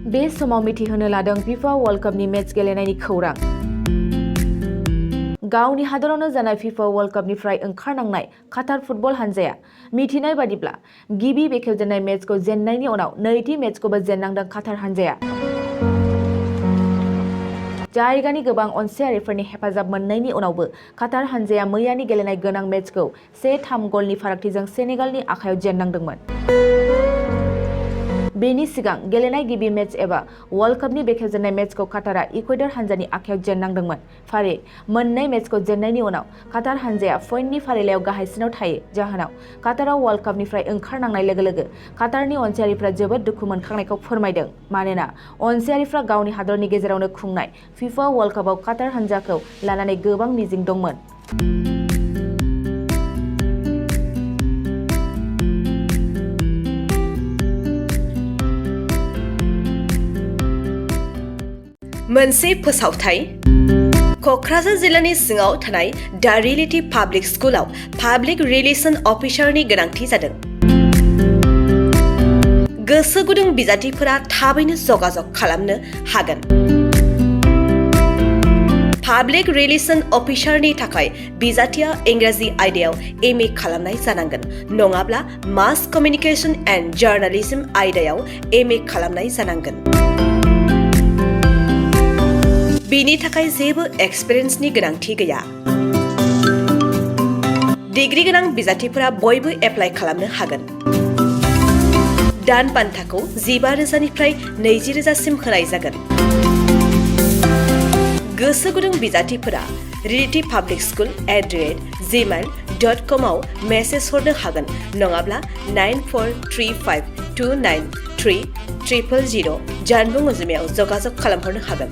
बे समाव मिथिहोनो लादों फिफा वर्ल्ड कपनि मेच गेलेनायनि खौरां। गावनि हादरावनो जानाय फिफा वर्ल्ड कपनिफ्राय ओंखारनांनाय कातार फुटबल हानजाया मिथिनाय बादिब्ला गिबि बेखेवजेननाय मेचखौ जेननायनि उनाव नैथि मेचखौबो जेननांदों कातार हानजाया। जायगानि गोबां अनसायारिफोरनि हेफाजाब मोननायनि उनावबो कातार हानजाया मैयानि गेलेनाय गोनां मेचखौ 1-3 गलनि फारागथिजों सेनेगालनि आखायाव जेननांदोंमोन। बेनि सिगां गेलेनाय गिबि मेच एबा वर्ल्ड कपनि बेखेवजेननाय मेचखौ कातारआ इकुवेडर हानजानि आखायाव जेननांदोंमोन। फारि मोननै मेचखौ जेननायनि उनाव कातार हानजाया पइन्टनि फारिलाइयाव गाहायसिनाव थायो। जाहोनाव काताराव वर्ल्ड कपनिफ्राय ओंखारनांनाय लोगो लोगो कातारनि अनसायारिफ्रा जोबोद दुखु मोनखांनायखौ फोरमायदों। मानोना अनसायारिफ्रा गावनि हादरनि गेजेरावनो खुंनाय फिफा वर्ल्ड कपआव कातार हानजाखौ लानानै गोबां मिजिं दंमोन। मोनसे फोसावथाय क'क्राझार जिल्लानि सिङाव थानाय दा रियेलिटी पाब्लिक स्कुलाव पाब्लिक रिलेशन अफिसारनि गोनांथि जादों। गोसो गुदुं बिजाथिफोरा थाबैनो जगाजग खालामनो हागोन। पाब्लिक रिलेशन अफिसारनि थाखाय बिजाथिया इंराजि आयदायाव MA खालामनाय जानांगोन, नङाब्ला मास कमिउनिकेशन एन्ड जार्नालिज्म आयदायाव MA खालामनाय जानांगोन। बिनि थाखाय जेबो एक्सपिरियेन्सनि गोनांथि गैया। डिग्री गोनां बिजाथिफोरा बयबो एप्लाइ खालामनो हागोन। दान बान्थाखौ 15,000 निफ्राय 20,000 होनाय जागोन। गोसो गुदुं बिजाथिफोरा realitypublicschool@gmail.com आव मेसेज हरनो हागोन, नङाब्ला 9435293000 जानबुं अनजिमायाव जगाजग खालामहरनो हागोन।